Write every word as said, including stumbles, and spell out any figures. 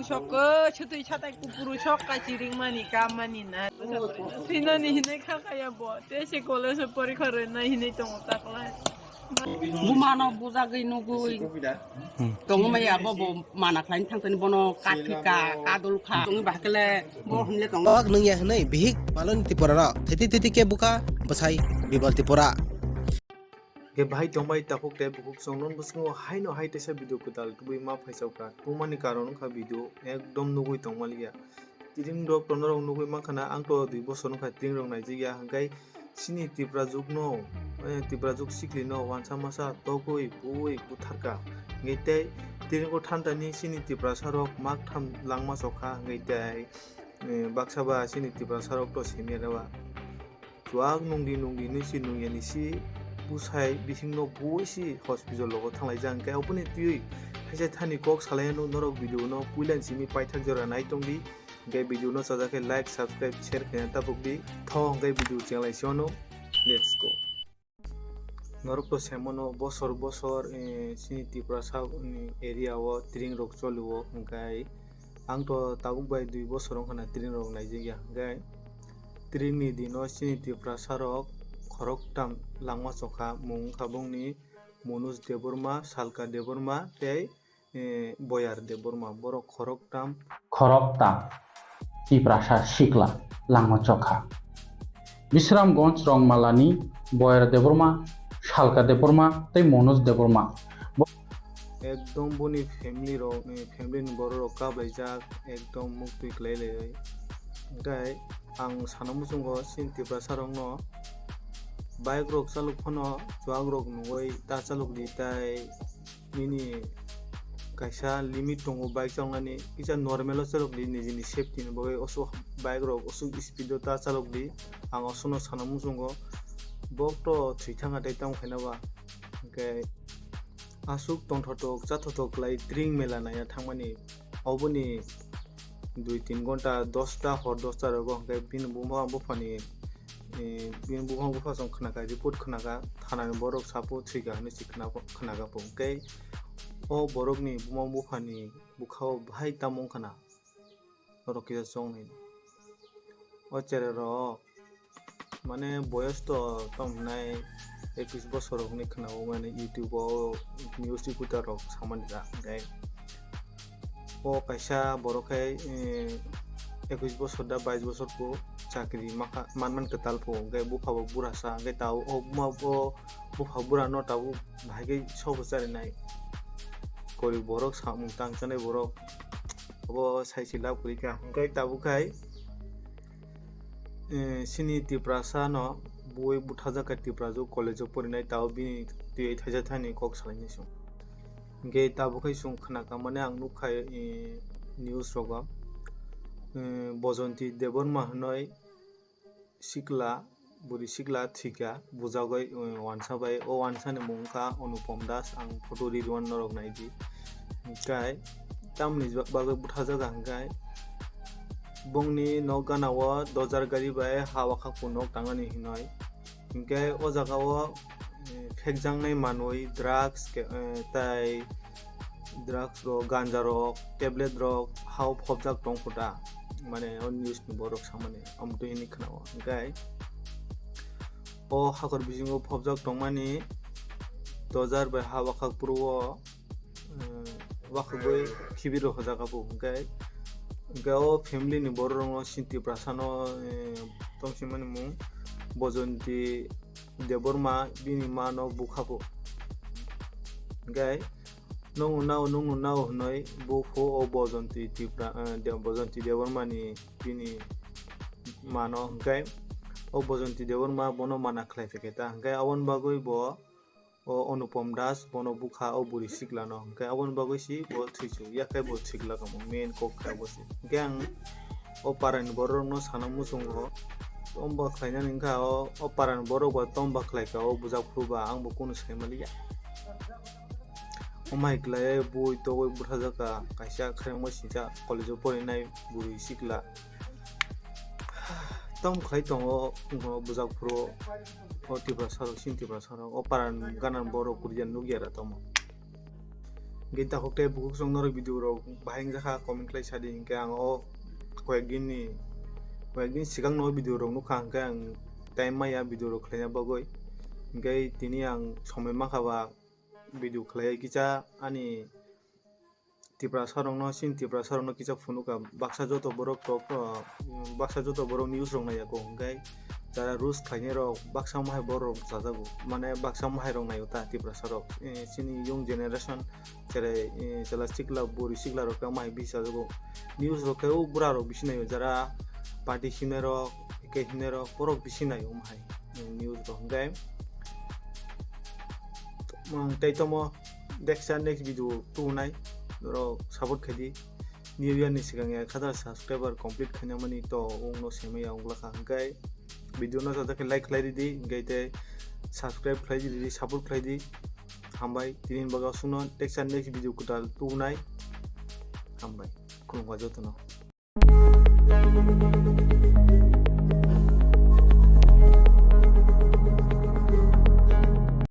Choko chutui chatai kupuru chok kachi ringmani kamani na. Sinani hinai khakaya bo. Te se college porikha rwna hinai tongo taklai. Bumano bujagwi nugwi. Hmm. Tongmaya bo bo mana khlaini thangtani bono kathika kadulkha. Tongwi bahkele bo hwnle tongo. Wak nungya hwnwi bihik maloni Tripura rok. Thiti thiti ke buka bwsai Bibal Tripura. Ke bahai tongbai takhuk tei bukhuk chwng non bwskango haino hai teisa video kwtal tubui ma phaisokha. Tungmani karon wngkha video ekdom nugwi tongmaliya. Tiring rok tono rok nugwi mankha na, ang to dui bosor wngkha tiring rok naijikya, hwnkhe chini Tipra jukno, eh, Tipra juk siklino wansa masa togwi buwi butharkha. Hwnkhe tei tiring o thantani chini Tiprasa rok mak tham langma chokha, hwnkhe tei, eh, baksa ba chini Tiprasa rok to semya rewa. Chuak nungdi nungdi nwi si nungya ni si bwsai bisingno bui si hospital logo thanglaijak, hwnkhe oboni twiwi haisa thani kok salai norok video no puila ni simi paithak jora nai tongdi. Hwnkhe video no chajak khe like, subscribe, share khaina tabuk di. Tho hwnkhe video chenglai si ono. Let's go. Norok to semano bosor bosor, eh, chini Tiprasa, mm, area o tiring rok choli o, hwnkhe ang to tabuk bai dui bosor wngkha na tiring rok naijak ya, hwnkhe tiring ni dino chini Tiprasa rok khoroktham langma chokha, mung wngkha bongni Manoj Debbarma, Salka Debbarma tei eh, Boyar Debbarma, borok khoroktham. Khoroktham Tiprasa sikla langma chokha. Bisramganj Rongmalani Boyar Debbarma, Salka Debbarma tei Manoj Debbarma. Bo- Ekdom boni family rok, eh, family ni borok rok kablaijak, ekdom muktwi kwlai laiwi. Hwnkhe ang sana muchungo chini Tiprasa rokno bike rok chalok phano chuak rok nungwi ta chalok di tai. Nini kaisa limit tongo bike chaloknani, kisa normal o chalok di, nijini safety ni bagwi. Osuk bike rok osuk speed o ta chalok di, ang osukno sana muchungo. Bok to thwi thangkha tei tamo khaina ba, hwnkhe asuk tongthotok chathotok khlai tring mela naiya thangmani, oboni dui tin gonta, dosta hor dosta rogo hwnkhe bini buma buphani, eh, bini buma bupha chwng khnakha, report khnakha, thanani borok sapo thwikha hinwi se khna-, khnakha po. Hwnkhe o borokni buma buphani bwkhao bahai tamo wngkha na, norok kisa chong nai. O cherai rok mane boyos to tong hwnai ekis bosor rokni khna-o, mane YouTube o news reporter rok samani da, hwnkhe o kaisa borok khai, eh, ekis bosor da bais bosor bo chakri makha, manman kwtal po, hwnkhe bupha bo burasa, hwnkhe tabuk o buma bo bupha bura no tabuk bahai khe sobo charinai. Korib borok samung tang chanai borok obo sai se lab kwrwi kha, hwnkhe tabuk khai, eh, chini Tiprasa no bui buthajak kha, Tiprasa college o porinai, tabuk bini twi thaisa thani kok salainai chwng. Hwnkhe tabuk khai chwng khna kha, mane ang nuk kha, eh, news rogo, eh, Bojonti Debbarma hwnwi sikla, bwrwi sikla thwikha, bujagwi, eh, wansa bai. O wansa ni mung wngkha Anupam Das, ang photo ri rwna norok naidi. Hwnkhe tamni bagwi buthajak hwnkhe bongni nok gana o dojar gari bai ha wakhak bo nok tangani hinwi. Hwnkhe o jaga o, eh, phekjaknai manwi drugs ke-, eh, tai drugs rok, ganja rok, tablet rok hao phobjak tong kho ta, mane o news ni borok samani, omo twi hwnwi khna-o. Hwnkhe o hakor bisingo phobjak tongmani dojar bai ha wakhak phuru o, eh, wakhagwi khibir rok hojak abo. Hwnkhe, hwnkhe o family ni borok rok no Sinti Prasano, eh, tong simani mung Bojonti Debbarma, bini ma no bukha bo. Hwnkhe, "Nwng nao, nwng nao," hwnwi buphu o Bojonti Tipra, eh, De-, Bojonti Debbarma ni bini ma no. Hwnkhe o Bojonti Debbarma bono mana khlai phaikha ta. Hwnkhe aboni bagwi bo o Anupam Das bono bukha o bwrwi sikla no. Hwnkhe aboni bagwi si bo thwisu, yakhe bo sikla kamo main kok khe bo se. Hwnkhe ang o parani borok rok no sana muchungo, tomba khlainani wngkha o, o parani borok ba tomba khlaikha o bujak phuru ba, ang bo kunu sai maliya. O mai khlai bui togwi buthajak kha, kaisa khairokma singcha college o porinai bwrwi sikla. Tom khlai tongo, wngkha bujak phuru o Tiprasa rok, chini Tiprasa rok, o parani gana borok kwrwi ya nukya ra tamo. Hingke takhuk tei bukhuk chwng norok video rok bahai wngjakha comment khlai sadi, hingke ang o koyek din ni, koyek din swkang no video rok nukha, hingke ang time maya video rok khlaina bagwi. Hingke tini ang somoi mankha ba video khlai kisa ani Tiprasa rokno, chini Tiprasa rokno kisa phunukha, baksa joto borok tok, ah, baksa joto borok news rok naiya kok, hingke jara rules khlainai rok baksa wng hai borok rok chajago, mane baksa wng hai rok naio ta Tiprasa rok, eh, chini young generation, cherai, eh, chwla sikla, bwrwi sikla rok wng hai bisi chajago. News rok khe o bura rok bisi naio, jara party himnai rok, khe himnai rok, borok bisi naio wng hai, eh, news rok. Hingke, mm, tei tomo deksa next video tubunai, norok support khaidi. New Year ni swkang ek hazar subscriber complete khaina mani to wngno semaya wngla kha, hingke video no sajak khe like khlai ridi, hingke tei subscribe khlai ridi, support khlai di. Hambai, tini bagwi aswkno teksa next video kwtal tubunai. Hambai, khulumkha jotono.